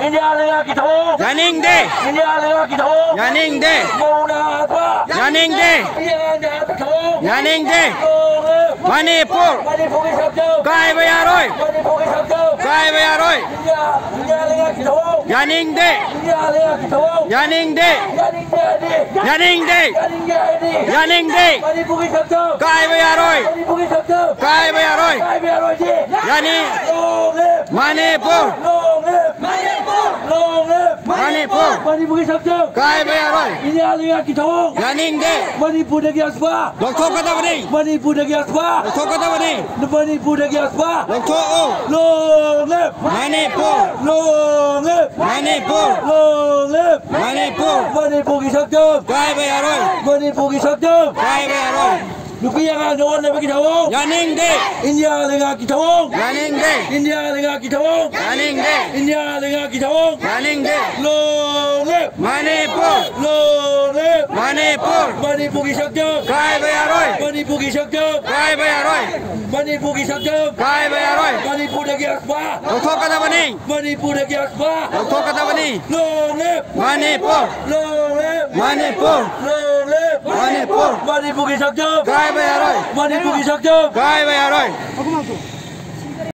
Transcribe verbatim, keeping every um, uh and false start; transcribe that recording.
India ꯂꯩꯉꯥꯛꯀꯤ ꯊꯧꯑꯣꯡ! ꯌꯥꯅꯤꯡꯗꯦ! ꯏꯟꯗꯤꯌꯥ ꯂꯩꯉꯥꯛꯀꯤ ꯊꯧꯑꯣꯡ! ꯌꯥꯅꯤꯡꯗꯦ! ꯃꯧꯅ ꯍꯥꯠꯄ! ꯌꯥꯅꯤꯡꯗꯦ! ꯅꯨꯄꯤ ꯑꯉꯥꯡꯅ ꯍꯥꯠꯄ ꯊꯧꯑꯣꯡ! ꯌꯥꯅꯤꯡꯗꯦ! ꯂꯣꯡꯂꯤꯞ! ꯃꯅꯤꯄꯨꯔ! ꯃꯅꯤꯄꯨꯔꯒꯤ ꯁꯛꯇꯝ! ꯀꯥꯏꯕ ꯌꯥꯔꯣꯏ! ꯃꯅꯤꯄꯨꯔꯒꯤ ꯁꯛꯇꯝ! ꯀꯥꯏꯕ ꯌꯥꯔꯣꯏ! ꯏꯟꯗꯤꯌꯥ, ꯏꯟꯗꯤꯌꯥ ꯂꯩꯉꯥꯛꯀꯤ ꯊꯧꯑꯣꯡ! ꯌꯥꯅꯤꯡꯗꯦ! ꯏꯟꯗꯤꯌꯥ ꯂꯩꯉꯥꯛꯀꯤ ꯊꯧꯑꯣꯡ! ꯌꯥꯅꯤꯡꯗꯦ! ꯌꯥꯅꯤꯡꯗꯦ ꯍꯥꯏꯗꯤ! ꯌꯥꯅꯤꯡꯗꯦ! ꯌꯥꯅꯤꯡꯗꯦ ꯍꯥꯏꯗꯤ! ꯌꯥꯅꯤꯡꯗꯦ! ꯃꯅꯤꯄꯨꯔꯒꯤ ꯁꯛꯇꯝ! ꯀꯥꯏꯕ ꯌꯥꯔꯣꯏ! ꯃꯅꯤꯄꯨꯔꯒꯤ ꯁꯛꯇꯝ! ꯀꯥꯏꯕ ꯌꯥꯔꯣꯏ! ꯀꯥꯏꯕ ꯌꯥꯔꯣꯏ ꯍꯥꯏꯗꯤ! ꯌꯥꯅꯤ! ꯂꯣꯡꯂꯤꯞ! ꯃꯅꯤꯄꯨꯔ! ꯂꯣꯡꯂꯤꯞ! ꯃꯅꯤꯄꯨꯔ! ꯂꯣꯡꯂꯤꯞ! ꯃꯅꯤꯄꯨꯔ! ꯃꯅꯤꯄꯨꯔꯒꯤ ꯁꯛꯇꯝ! ꯀꯥꯏꯕ ꯌꯥꯔꯣꯏ! ꯏꯟꯗꯤꯌꯥ ꯂꯩꯉꯥꯛꯀꯤ ꯊꯧꯑꯣꯡ! ꯌꯥꯅꯤꯡꯗꯦ! ꯃꯅꯤꯄꯨꯔꯗꯒꯤ ꯑꯁꯄꯥ! ꯂꯧꯊꯣꯛꯀꯗꯕꯅꯤ! ꯃꯅꯤꯄꯨꯔꯗꯒꯤ ꯑꯁꯄꯥ! ꯂꯧꯊꯣꯛꯀꯗꯕꯅꯤ! ꯃꯅꯤꯄꯨꯔꯗꯒꯤ ꯑꯁꯄꯥ! ꯂꯧꯊꯣꯛꯑꯣ! ꯂꯣꯡꯂꯤꯞ! ꯃꯅꯤꯄꯨꯔ! ꯂꯣꯡꯂꯤꯞ! ꯃꯅꯤꯄꯨꯔ! ꯂꯣꯡꯂꯤꯞ! ꯃꯅꯤꯄꯨꯔ! ꯃꯅꯤꯄꯨꯔꯒꯤ ꯁꯛꯇꯝ! ꯀꯥꯏꯕ ꯌꯥꯔꯣꯏ! ꯃꯅꯤꯄꯨꯔꯒꯤ ꯁꯛꯇꯝ! ꯀꯥꯏꯕ ꯌꯥꯔꯣꯏ! ꯅꯨꯄꯤ ꯑꯉꯥꯡꯗ ꯑꯣꯟꯅꯕꯒꯤ ꯊꯧꯑꯣꯡ! ꯌꯥꯅꯤꯡꯗꯦ! ꯏꯟꯗꯤꯌꯥ ꯂꯩꯉꯥꯛꯀꯤ ꯊꯧꯑꯣꯡ! ꯌꯥꯅꯤꯡꯗꯦ! ꯏꯟꯗꯤꯌꯥ ꯂꯩꯉꯥꯛꯀꯤ ꯊꯧꯑꯣꯡ! ꯌꯥꯅꯤꯡꯗꯦ! ꯏꯟꯗꯤꯌꯥ ꯂꯩꯉꯥꯛꯀꯤ ꯊꯧꯑꯣꯡ! ꯌꯥꯅꯤꯡꯗꯦ! ꯂꯣꯡꯂꯤꯞ! ꯃꯅꯤꯄꯨꯔ! ꯂꯣꯡꯂꯤꯞ! ꯃꯅꯤꯄꯨꯔ! ꯃꯅꯤꯄꯨꯔꯒꯤ ꯁꯛꯇꯝ! ꯀꯥꯏꯕ ꯌꯥꯔꯣꯏ! ꯃꯅꯤꯄꯨꯔꯒꯤ ꯁꯛꯇꯝ! ꯀꯥꯏꯕ ꯌꯥꯔꯣꯏ! ꯃꯅꯤꯄꯨꯔꯒꯤ ꯁꯛꯇꯝ! ꯀꯥꯏꯕ ꯌꯥꯔꯣꯏ! ꯃꯅꯤꯄꯨꯔꯗꯒꯤ ꯑꯁꯄꯥ! ꯂꯧꯊꯣꯛꯀꯗꯕꯅꯤ! ꯃꯅꯤꯄꯨꯔꯗꯒꯤ ꯑꯁꯄꯥ! ꯂꯧꯊꯣꯛꯀꯗꯕꯅꯤ! ꯂꯣꯡꯂꯤꯞ! ꯃꯅꯤꯄꯨꯔ! ꯂꯣꯡꯂꯤꯞ! ꯃꯅꯤꯄꯨꯔ! ꯂꯣꯡꯂꯤꯞ! ꯃꯅꯤꯄꯨꯔ! ꯃꯅꯤꯄꯨꯔꯒꯤ ꯁꯛꯇꯝ! ꯀꯥꯏꯕ ꯌꯥꯔꯣꯏ! ꯃꯅꯤꯄꯨꯔꯒꯤ ꯁꯛꯇꯝ! ꯀꯥꯏꯕ ꯌꯥꯔꯣꯏ!